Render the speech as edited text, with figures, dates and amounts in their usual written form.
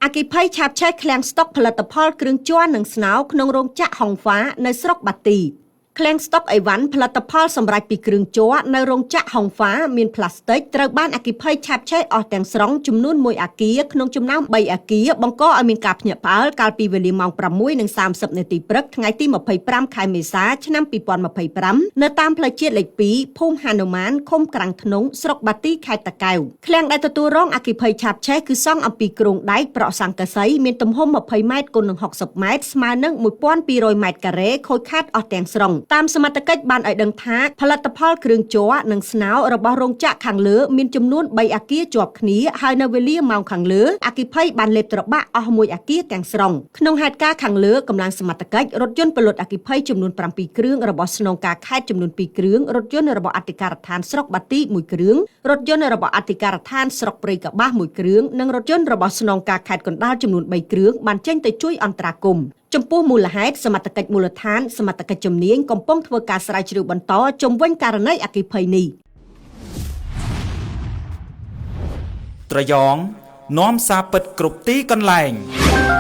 អគ្គិភ័យឆាបឆេះឃ្លាំងស្តុកផលិតផលគ្រឿងជ័រនិងស្នោក្នុងរោងចក្រហុងហ្វានៅស្រុកបាទីឃ្លាំងស្តុកអីវ៉ាន់ផលិតផលសម្រាប់ពីគ្រឿងជ័រនៅរោងចក្រហុងហ្វាមានផ្លាស្ទិកត្រូវបានអគ្គិភ័យឆាបឆេះអស់ទាំងស្រុងចំនួន1អាគារក្នុងចំណោម3អាគារបង្កឲ្យមានការភ្ញាក់ផ្អើលកាលពីវេលាម៉ោង6:30នាទីព្រឹកថ្ងៃទី25ខែមេសាឆ្នាំ2025នៅតាមផ្លូវជាតិលេខ2ភូមិហនុមានឃុំក្រាំងធ្នង់ស្រុកបាទីខេត្តតាកែវឃ្លាំងដែលទទួលរងអគ្គិភ័យឆាបឆេះគឺសង់អំពីគ្រោងដែកប្រក់ស័ង្កសីមានទំហំ20ម៉ែត្រគុណនឹង60ម៉ែត្រស្មើនឹង1200ម៉ែត្រការ៉េខូចខាតអស់ទាំងស្រុងតាមសមត្ថកិច្ចបានឲ្យដឹងថាផលិតផលគ្រឿងជ័រនិងស្នោរបស់រោងចក្រខាងលើមានចំនួន3អាគារជាប់គ្នាហើយនៅវេលាម៉ោងខាងលើអគ្គិភ័យបានលេបត្របាក់អស់មួយអាគារទាំងស្រុងក្នុងហេតុការណ៍ខាងលើកម្លាំងសមត្ថកិច្ចរថយន្តពលុតអគ្គិភ័យចំនួន7គ្រឿងរបស់ស្នងការខេត្តចំនួន2គ្រឿងរថយន្តរបស់អធិការដ្ឋានស្រុកបាទី1គ្រឿងរថយន្តរបស់អធិការដ្ឋានស្រុកព្រៃកប្បាស1គ្រឿងនិងរថយន្តរបស់ស្នងការខេត្តកណ្ដាលចំនួន3គ្រឿងបានចេញទៅជួយអន្តរាគមន៍ចំពោះមូលហេតុសមត្ថកិច្ចមូលដ្ឋានសមត្ថកិច្ចជំនាញកំពុងធ្វើការស្រាវជ្រាវបន្តជុំវិញករណីអគ្គិភ័យនេះ ត្រយងនាំសារពិតគ្រប់ទីកន្លែង។